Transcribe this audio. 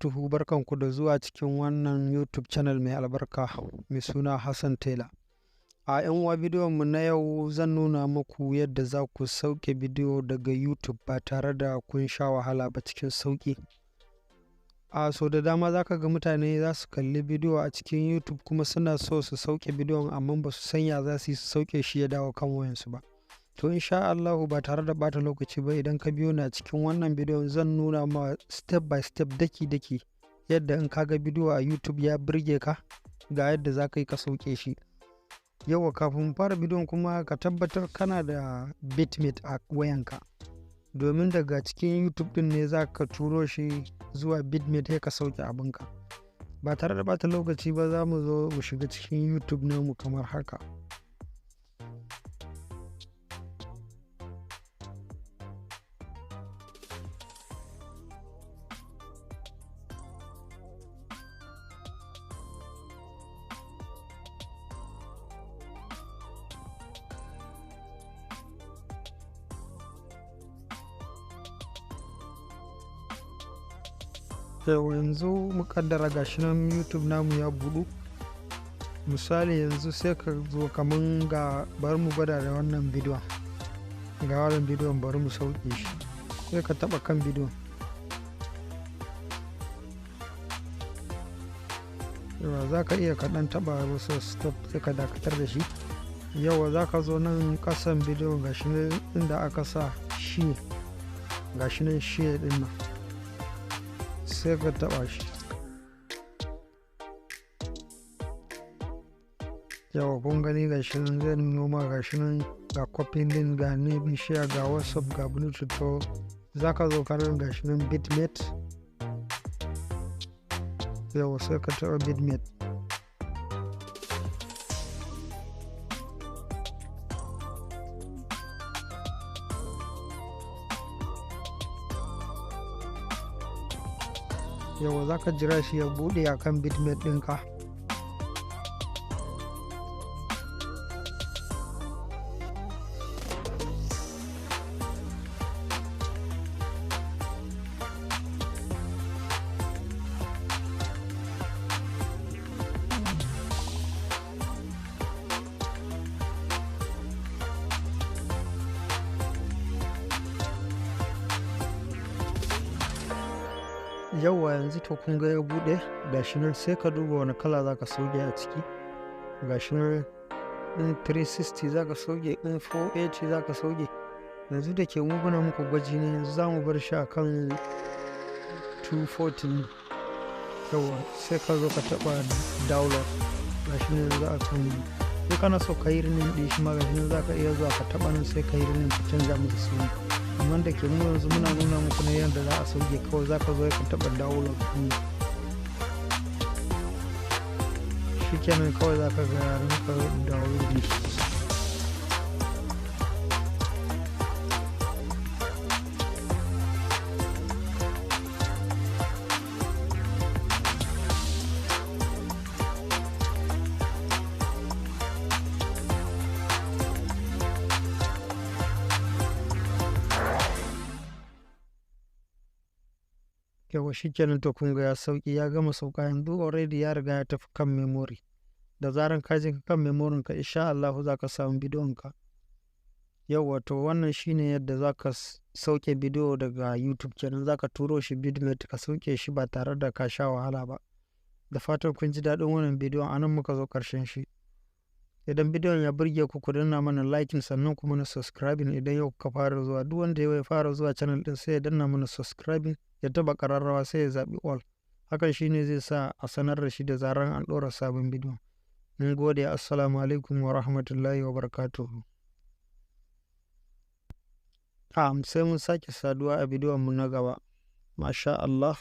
Barakatuhu. Barkanku da zuwa cikin wannan YouTube channel mai albarka mai suna Hassan Taylor. A 'yan uwa, bidiyon mu na yau zan nuna muku yadda za ku sauke bidiyo daga YouTube ba tare da kun sha wahala ba, cikin sauƙi. A so da dama za ka ga mutane za su kalli bidiyo a cikin YouTube kuma suna so su sauke bidiyon, amma ba su san ya za su yi su sauke shi ya dawo kan wayansu ba. To, insha Allahu, ba tare da ɓata lokaci ba, idan ka biyo ni a cikin wannan bidiyon zan nuna ma step by step, daki-daki, yadda in ka ga bidiyo a YouTube ya burge ka, ga yadda za ka yi ka sauke shi. Yauwa, kafin mu fara bidiyon kuma, ka tabbatar kana da Bitmate a wayanka, domin daga cikin YouTube ɗin ne za ka turo shi zuwa Bitmate sai ka sauke abinka. Ba tare da ɓata lokaci ba, za mu zo mu shiga cikin YouTube namu kamar haka. Yauwa, yanzu mu ƙaddara gashi nan YouTube namu ya buɗu. Misali, yanzu sai ka zo kaman ga, bari mu gwada da wannan bidiyon. Ga wannan bidiyon, bari mu sauke shi. Sai ka taɓa kan bidiyon. Yauwa, za ka iya ka ɗan taɓa wasu stop, sai ka dakatar da shi. Yauwa, za ka zo nan ƙasan bidiyon, gashi nan inda aka sa share, gashi nan share ɗin nan. Sai ka taɓa shi. Yauwa, kun gani, gashi nan zai nuno ma, gashi nan ga copy link, ga name share, ga WhatsApp, ga Bluetooth. To, za ka zo ka nan, gashi nan Bitmate. Yauwa, sai ka taɓa Bitmate. Yauwa, za ka jira shi ya buɗe a kan Bitmate ɗinka. Yauwa, yanzu to kun ga ya buɗe, gashi nan. Sai ka duba wane kala za ka sauke a ciki. Gashi nan, in 360 za ka sauke, in 480 za ka sauke. Yanzu da ke mu muna muku gwaji ne, yanzu za mu bar shi a kan 240 ne. Yauwa, sai ka zo ka taɓa download. Gashi nan yanzu a kan, sai kana so ka yi rename ɗin shi ma, gashi nan za ka iya zuwa ka taɓa nan, sai ka yi rename, ka canza masa suna. Amma da ke mu yanzu muna nuna muku ne yadda za a sauke kawai, za ka zo ka taɓa download ɗin. Shikenan, kawai za ka ga ya rinka downloading. Yauwa, shikenan. To, kun ga ya sauke, ya gama sauka. Yanzu already ya riga ya tafi kan memory. Da zaran ka je kan memory ka, insha Allahu za ka samu bidiyon ka. Yauwa, to wannan shine yadda za ka sauke bidiyo daga YouTube kenan. Za ka turo shi Bitmate ka sauke shi ba tare da ka sha wahala ba. Da fatan kun ji daɗin wannan bidiyon. A nan muka zo ƙarshen shi. Idan bidiyon ya burge ku, ku danna mana liking, sannan kuma na subscribing idan yau kuka fara zuwa. Duk wanda yau ya fara zuwa channel ɗin, sai ya danna mana subscribing, ya taɓa ƙararrawa, sai ya zaɓi all. Hakan shine zai sa a sanar da shi da zaran an ɗora sabon bidiyo. Mun gode. Assalamu alaikum wa rahmatullahi wa barakatuhu. Sai mun sake saduwa a bidiyon mu na gaba. Masha Allah.